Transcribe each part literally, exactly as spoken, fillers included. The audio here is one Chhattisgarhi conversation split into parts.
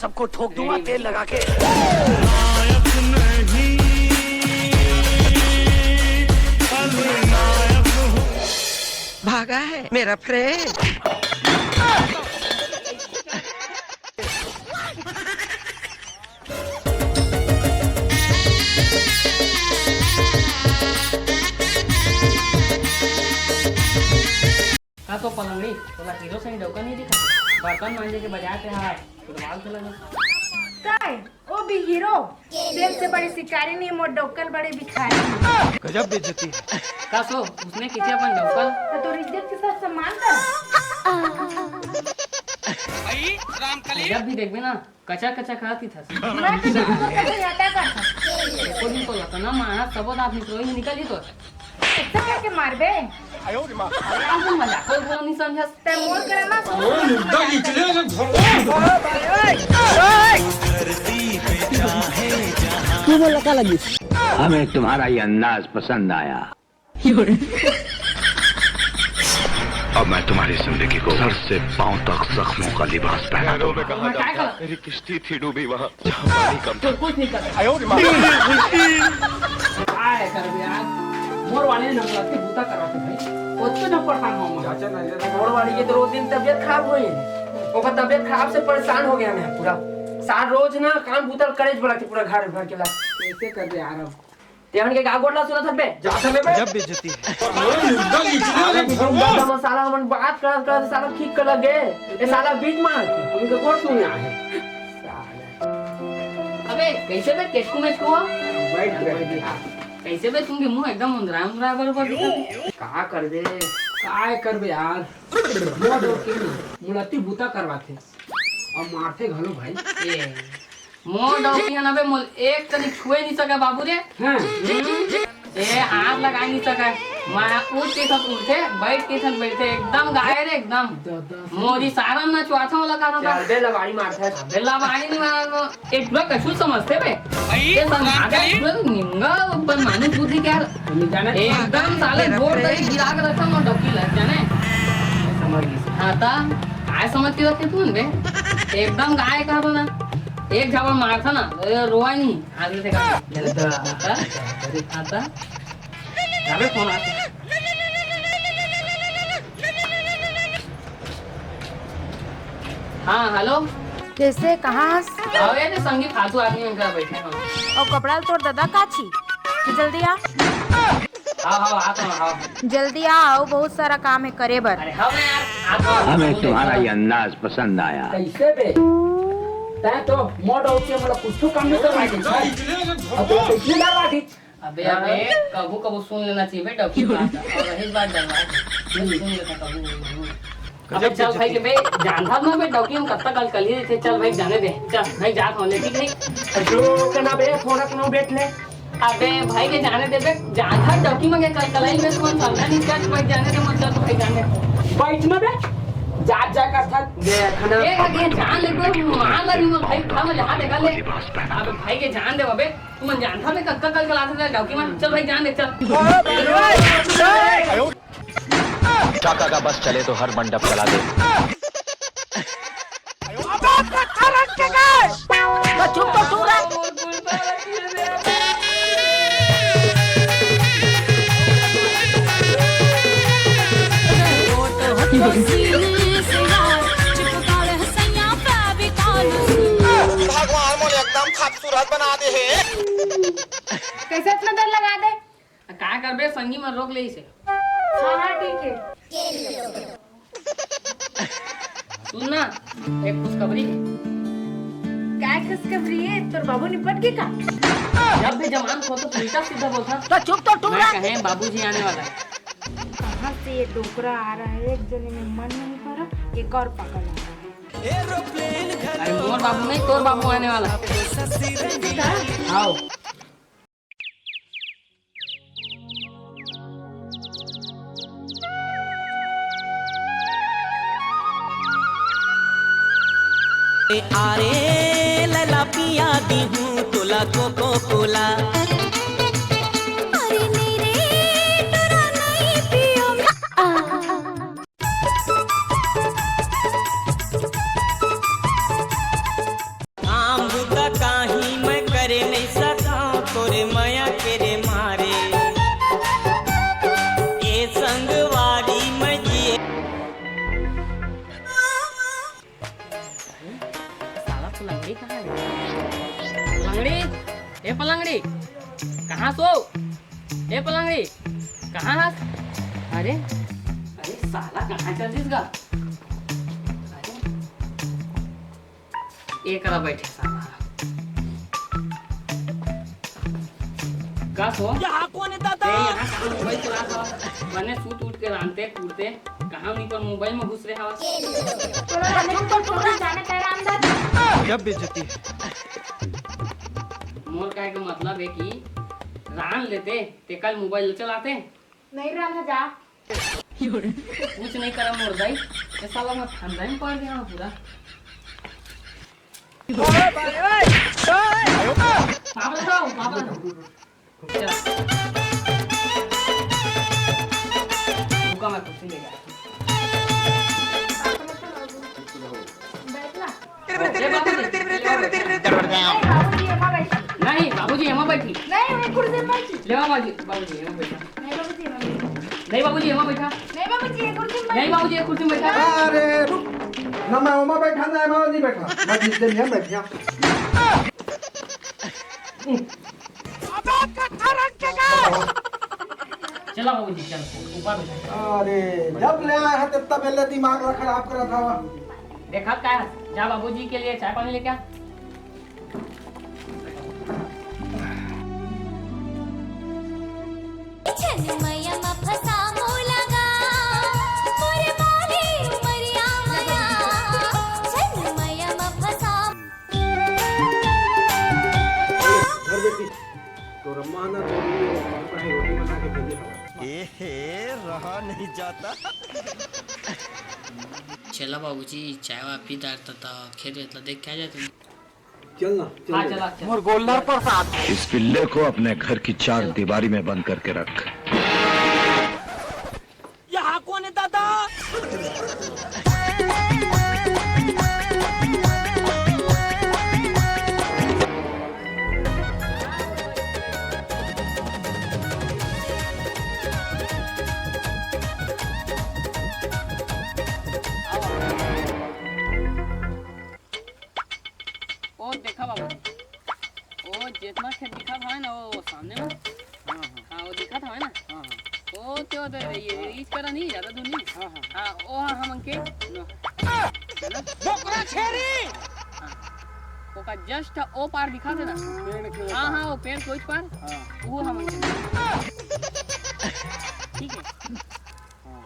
आपको ठोक दूंगा तेल लगा के। भागा है मेरा फ्रेंड। का तो पलंगड़ी, तोला हीरो सही डौका नहीं दिखा? बर्तन मांजे के बजाय ते हा फुटबॉल खेला जा। काय? वो भी हीरो? तेल से बड़े शिकारी नहीं, मोर डौकल बड़े भिखारी। गजब बेइज्जती है। का सो, उसने किसे अपन डौकल? तो तोर इज्जत के साथ सम्मान कर। जब भी देखबे ना, कचा कचा खात ही थस। मैं तो देखो तो कहीं हटा कर था। एको दिन तो लतना मारा, सबो दांत निकलो ही निकल ही तो। ऐसा करके मारबे? अरे, आप तो मजाक को घरो नहीं समझस। ते मोर करे ना समझ। ओए, मुद्दा निकले रे, भगवान। तू बोला का लगी? हमें तुम्हारा ये अंदाज पसंद आया। अब मैं तुम्हारी जिंदगी को सर से पांव तक जख्मों का लिबास पहना दूंगा। मैं क्या करूं? मेरी किश्ती थी डूबी वहां, जहां पानी कम था। तो कुछ नहीं कर सकता। काय करबे यार, मोर वाले ने नफरत के बूता करवाथे भाई। ओतके न परेशान हो मैं। चाचा, नजर मोर वाली के तो रोज दिन तबीयत खराब होई। ओकर तबीयत खराब से परेशान हो गया मैं पूरा। सार रोज ना काम बूता करे बोला के पूरा घर भर के ला। कैसे करबे यार अब? तेहन के का गोठ ला सुनत हबे? जात हबे बे। गजब बेइज्जती है। अरे, मुद्दा निकले रे, अरे, भगवान। मसाला हमन बात करत करत साला खींच के लग गे। ए साला बीच में आके हमके गोठ सुने आहे। साला। अबे, कैसे बे, टेटकू मेटकू हो? बैठ, बैठ, बैठ। कैसे बे, तुमके मुंह एकदम उंदरा उंदरा बरोबर दिखत हे। का करबे? काय करबे यार? मोर डौकी ना, मुलती बूता करवाथे। अउ मारथे घलो भाई। ए, मोर डौकी हे ना बे, मोल एक कनी छुए नहीं सके बाबू रे। हाँ। हम्म? ए, हाथ लगा नहीं सके। मैं उठ के सब उठे, बैठ के सब बैठे, एकदम गाय रे, एकदम। द-, द-, मोर इशारा में नचवाथे वाला गाना था। चल बे, लबाड़ी मारथे। अबे लबाड़ी नहीं मारा तो, एक पूरा कछुल समझथे बे। ये समझा दे, पूरा निंगा ऊपर मानुष बुद्धि क्या? नहीं जाने। एकदम साले गोड़ तरी गिरा के रखा मोर डौकी लग जाने। समझ गई। हाँ ता, काय समझ के रखे तू बे? एकदम गाय का बना। एक झापड़ मारथा ना, ए, रोवा नहीं। आगे देखा। अरे, अरे, अरे, अरे। अबे, फोन आथे। हाँ, हेलो। कैसे, कहाँ हस? आओ, ये तो संगी फालतू आदमी मन करा बैठे हंव। अउ कपड़ा ल तोर ददा काछी। जल्दी आ। हाँ, हाँ, आता हूँ, हाँ। जल्दी आ, अउ बहुत सारा काम हे करे बर। अरे, हाँ, मैं यार, आता हूँ। हमें तुम्हारा ये अंदाज पसंद आया। कैसे बे? तैं तो मोर डौकी मोला कुछ काम नहीं करवा दे। अब तो इतने डरवा दी। अबे, अबे, कभू, कभू सुन लेना चाहिए बे, डौकी बात। और रही बात डरवा, सुन लेता कभू, कभू। अबे चल भाई के बे, जानथा ना बे, डौकी हम कत्ता कल कल ही थे, चल भाई जाने दे, चल भाई जात होने, ठीक नहीं? अशोक ना बे, थोड़ा कोनो बैठ ले। अबे भाई के जाने दे बे, जानथा डौकी में के कल कल ही बे, कौन समझा नहीं, चल भाई जाने दे, मत चल भाई जाने दे। बैठ ना बे, जात जा कर था, देख ना। देख आगे जान ले बे, मार लगी मैं भाई, खा मैं जहाँ देखा ले। अबे भाई के जान दे बे, तुमन जानथा मैं कत्ता कल कल आथे डौकी में, चल भाई जान दे, चल। टाका का बस चले तो हर मंडप चला दे। चुप तो तू रह। भगवान मोर एकदम खूबसूरत बना दे हे। कैसे इतना देर लगा दे? का करबे, संगी मन रोक लेइसे। हाँ, हाँ, ठीक हे। सुन ना, एक खुशखबरी हे। काय खुशखबरी हे? तोर बाबू निपट गे का? जब भी जवान हो तो उल्टा सीधा बोलता। तो चुप तो तू मैं रह। कहे बाबूजी आने वाला हे। कहाँ से ये डोकरा आ रहा है? एक जने में मन नहीं भरा, एक और पागल आ रहा है। अरे मोर बाबू नहीं, तोर बाबू आने वाला हे। आओ। अरे लैला पिया दिहूं तोला कोको कोला। अरे नहीं रे, तोरा नहीं पियो। ए पलंगड़ी, कहाँ सो? ए पलंगड़ी, कहाँ हस? अरे, अरे साला, कहाँ चल दिस गा? अरे, ए करा बैठे साला। का सो? यहाँ कौन है दादा? ए, यहाँ कहाँ मोबाइल चलात हवस? बने सूत उठ के रांधते कूदते, कहाँ नहीं पर मोबाइल में घुस रहे हवस? तोला रांधे के तो तोला जाने का राम दादा। जब बेइज्जती। मोर कहे के मतलब है कि रांध लेते, ते कल मोबाइल चलाते। नहीं रांधा जा। कुछ नहीं करा मोर दाई, ये साला मैं फंदा में पड़ गया हूँ पूरा। बाबा जाओ, बाबा जाओ। चला। रुका, मैं कुर्सी लेके आया हूँ। बैठ ना। ए बाबूजी, ए बाबूजी। नहीं, बाबूजी, एमा बैठी। नहीं, मैं कुर्सी में बैठी। ले बाबूजी, बाबूजी, एमा बैठा। नहीं बाबूजी, एमा बैठी। नहीं बाबूजी, एमा बैठा। नहीं बाबूजी, ये कुर्सी में बैठा। नहीं बाबूजी, ये कुर्सी में बैठा। अरे रुक, ना मैं ओमा बैठा, ना एमा नहीं बैठा, मैं जिस दिन यहाँ बैठा। चला बाबूजी, चल, ऊपर बैठ। अरे, जब ले आया है, तब पहले दिमाग ला खराब करा था। देखा का, जा बाबूजी के लिए चाय पानी लेके आ। छन मया म फसा मोला गा, मोरे बाली उमरिया मया। छन मया म फसा। घर बेटी, तो रम्मा ना तो रोटी बना के भेजे हवा। ए हे, रहा नहीं जाता। चला बाबूजी, चाय वाय पी डार त, त खेत वेत ला देख के आ जाते। चल ना, चल हाँ, ले। चला, चला। मोर गोल्लर प्रसाद। इस पिल्ले को अपने घर की चार दीवारी में बंद करके रख। यहाँ कौन है दादा? ओ देखा बाबू, ओ जेतना खेत दिखत हवय ना, ओ सामने में। हाँ, हाँ। हाँ, वो दिखत हवय ना। हाँ, हाँ। ओ ते, ओ ते, ये हाँ। रीच करा नहीं, ज्यादा दूर नहीं। हाँ, हाँ। हाँ, ओ हा हमन के। नो। है ना? बोकरा छेरी। हाँ। ओका just ओ पार दिखत हे ना। पेड़ के ओ हाँ, पार। हाँ, वो पेड़ के ओइच पार। हाँ। वो हमन के। ठीक है। हाँ।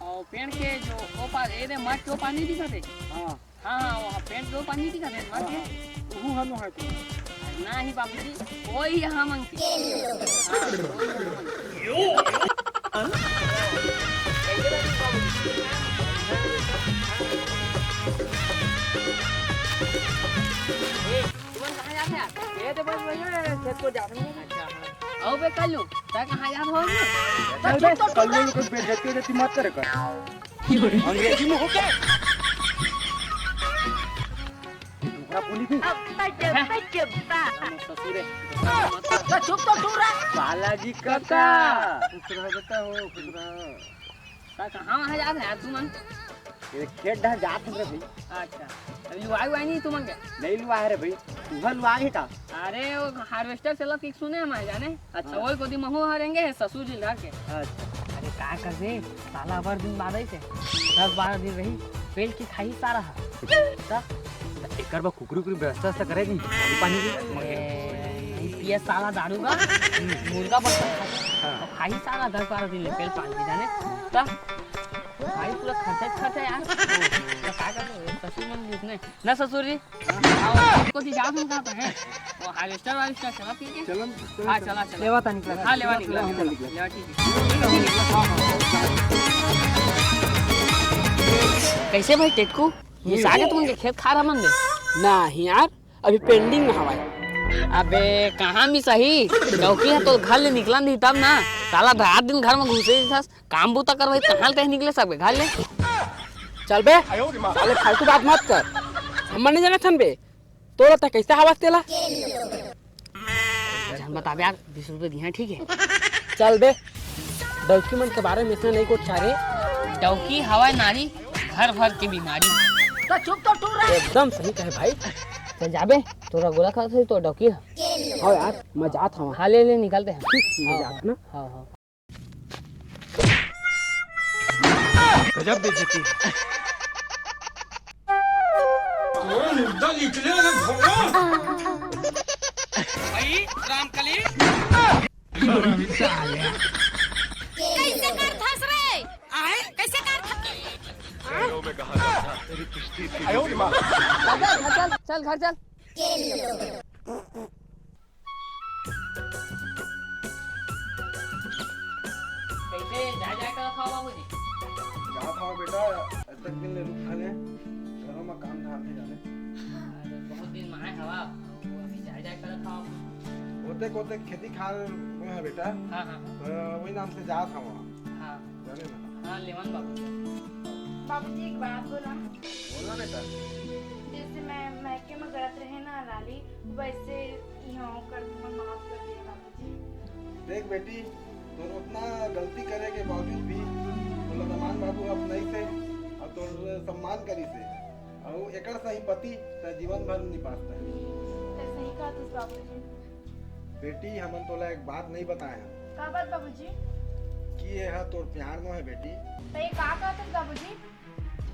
और पेड़ के जो ओ पार, ए दे, मठ के ओ पार नहीं दिखत हे। हाँ। हाँ, हाँ, वो पेड़ के ओ पार नहीं दिखत हे, मठ के। हाँ, हाँ। उहू हम है तो। नहीं बाबूजी, वही हम अंकित। हाँ, वही हम अंकित। ए, तुमन कहाँ जात हव? ये तो बस वही है, खेत को जात हन। अच्छा, हाँ। अउ बे कल्लू, तैं कहाँ जात हस? चल बे, कल्लू को बेइज्जती, बेइज्जती मत करे कर। अंग्रेजी में हो क्या? डोकरा बोली भी। अब्बा जब्बा जब्बा। ससुरे। तो चुप तो चुप रह। बालाजी काका। खुश रह बेटा हो, खुश रह। का कहाँ वहाँ जात हव यार तुमन? ये खेत डहर जात हन रे भाई। अच्छा। अभी लुआई उआई नहीं तुमन के? नहीं लुआ है रे भाई। तुहर लुआ ही का? अरे वो harvester चलत कि सुने हमारे जाने। अच्छा। वही कोती महू हरेंगे है ससुर जी घर के। अच्छा। अरे का कर दे, साला अबर दिन बाद आइसे, दस बारह दिन रही, पेल के खाही सारा हा। त? त एकर बर कुकरी उकरी व्यवस्था व्यवस्था करे दी, पानी पानी की। ए, नहीं पिए साला दारू का, मुर्गा बस खाही। हाँ। तो खाही साला दस बारह दिन ले पेल पानी की जाने। त? भाई पूरा खर्चा खर्चा यार। त का कर दे, ससुर मन जिसने। ना ससुर जी, आओ, कोती जात हन कहाँ पे हैं? वो harvester वार्वेस्टर चला, ठीक है? चलन, चलन, हाँ, चलन। चला, चला। लेवा तानी, चला। हाँ, लेवा निकला, चला, निकला। चला। लेवा, ठीक है। कैसे भाई टेटकू? ये घुसा के तुमन के खेत खार हमन दे? नहीं यार, अभी pending में हवाए। अबे, कहाँ मिसाही? डौकी ह तो घर ले निकलन दी तब ना। साला रात दिन घर में घुसे ही था। काम बूता कर भाई, कहाँ ले तैं निकले सब घर ले? चल बे, साले फालतू बात मत कर। हमन नहीं जानत हन बे। तोला तैं कैसे हवस तेला? जान बताबे यार, बीस रुपए दिया, ठीक है? चल बे, डौकी मन के बारे में इतना नहीं कुछ चाहे। डौकी हवय नारी, घर भर के बीमारी। तो चुप तो टूरा। एकदम सही कहे भाई। त जाबे, तोर गोला खात होही तो डौकी ह। हाँ यार, मैं जात हवं। हाँ, ले, ले, निकलते हैं। ठीक, मैं हाँ, जात हाँ, ना। हाँ, हाँ। गजब बेइज्जती। मुर्दा निकले रे भगवान। भाई, रामकली। कैसे कर धस रे? आए? कैसे कर धस? शहरों में कहा करता, तेरी कुश्ती थी। चल, चल, चल, घर चल। कैसे जा, जा कर खाओ बाबूजी? जा खाओ बेटा, अतक दिन ले रुक खाने, घरों में काम धाम नहीं जाने। अरे, बहुत दिन में आए हवा, वो अभी जा, जा कर खाओ। होते कोते खेती खार में है बेटा। हाँ, हाँ। तो वही नाम से जात हवा। हाँ। जाने ना। हाँ, लेवन बाबूजी। बाबूजी, एक बात बोला। बोला बेटा। जैसे मैं मायके में गलत रहे ना लाली, वैसे यहाँ कर दूंगा, माफ कर दिया बाबूजी। देख बेटी, तोर उतना गलती करे के बावजूद भी तोला दमान बाबू अपनाइस हे अउ तोर सम्मान करिस हे, अउ एकर सही पति त जीवन भर निपास हे। ते सही कहत हस बाबूजी। बेटी, हमन तोला एक बात नहीं बताए हन। का बात बाबूजी? कि ये हा तोर प्यार नो हे बेटी। त ये का कहत हस बाबूजी?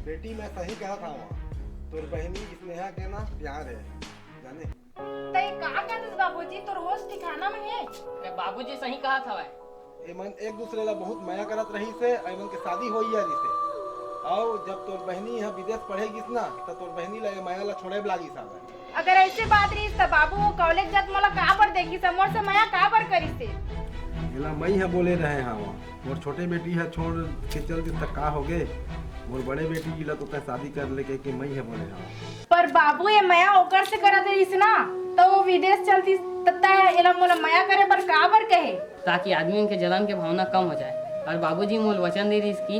बेटी, मैं सही कहत हवं, तोर बहिनी स्नेहा के ना प्यार हे, जाने। तै का कहत हस बाबूजी, तोर होश ठिकाना में हे? अरे बाबूजी सही कहत हवय। एमन एक दूसरे ला बहुत मया करत रहिस हे, अउ एमन के शादी होइया रहिस हे। अउ जब तोर बहिनी ह विदेश पढ़े गिस ना, त तोर बहिनी ला ये मया ला छोड़े बर लागिस हवय। अगर ऐसे बात रहिस त बाबू वो कॉलेज जात मोला काबर देखिस हे, मोर से मया काबर करिस हे? एला मई ह बोले रहे हवं। मोर छोटे बेटी ह छोड़ के चल दिस त का होगे? मोर बड़े बेटी जी ला तो तैं शादी कर ले कहिके मई ह बोले हवं। पर बाबू, ये मया ओकर से करत रहिस ना, त वो विदेश चल दिस, त तैं एला मोला मया करे बर काबर कहे? ताकि आदमी के जलन के भावना कम हो जाए। अउ बाबूजी मोला वचन दे दिस कि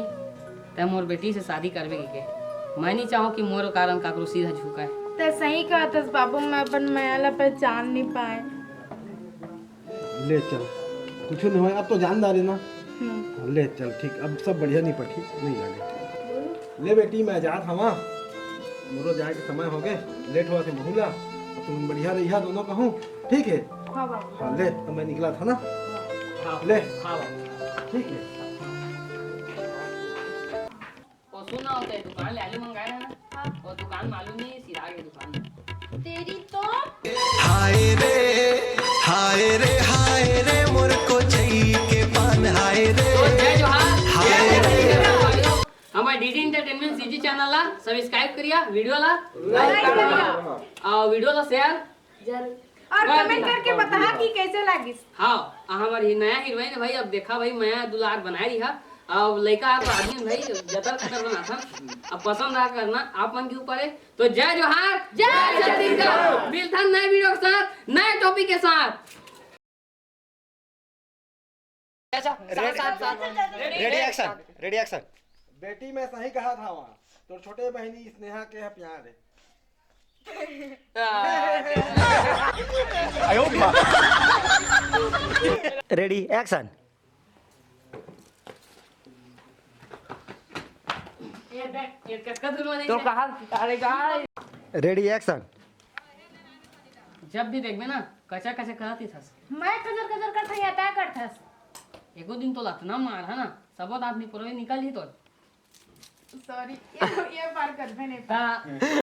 तैं मोर बेटी से शादी करबे कहिके। मैं नहीं चाहूँ कि मोर कारण काकरो सिर ह झुकाए। तैं सही कहत हस बाबू, मैं अपन मया ला पहचान नहीं पाए। ले चल, कुछ नहीं होय, अब तो जान डारे ना। हम्म। ले चल, ठीक, अब सब बढ़िया निपटही, नहीं लागे। ले बेटी, मैं जात हवं, मोरो जाए के समय होगे, लेट होवत हे महू ला, अब तुम बढ़िया रहिहा दोनों कहूँ, ठीक हे? हाँ बाबू। हाँ, ले, तो मैं निकलत हवं ना। हाँ। ले। हाँ बाबू। ठीक हे। ओ सुन ना, ओ तें दुकान ले आलू मंगाए रहे ना? हाँ। ओ दुकान में आलू नहीं, सिरा गे दुकान में। तेरी तो। हाय रे, हाय रे, हाय रे, मोर कोचई के पान, हाय रे। तो जय जोहार, हाय जय रे। जोहार। हमारे डीडी एंटरटेनमेंट सीजी चैनल ला सब्सक्राइब करिया, वीडियो ला लाइक करिया। अउ वीडियो ला शेयर जरूर। अउ कमेंट करके बताहा कि कैसे लागिस। हाँ, हमार ही नया हीरोइन हे भाई, अब देखा भाई, मया दुलार बनाए रहिहा। अब लइका आप आदमी भाई, जतर खतर बनाथन, अब पसंद आ करना आप मन के ऊपर हे। तो जय जोहार, जय छत्तीसगढ़। मिलथन नए वीडियो के साथ, नए टॉपिक के साथ। अच्छा, साथ, साथ, साथ। Ready, action, ready, action. बेटी, मैं सही कहत हवं, तोर छोटे बहिनी स्नेहा के ह प्यार हे। Ready, action. ये देख, ये किसका धुन बजा तो है? कहा, अरे गाय। Ready, action. जब भी देखबे ना, कचर कचर करत ही थस। मैं कचर कचर करत हूँ या तैं करत हस? एको दिन तो लतना मार है ना, सबो दांत निपोरवे निकल ही तो। सॉरी, ये, ये पार करबे नहीं। ता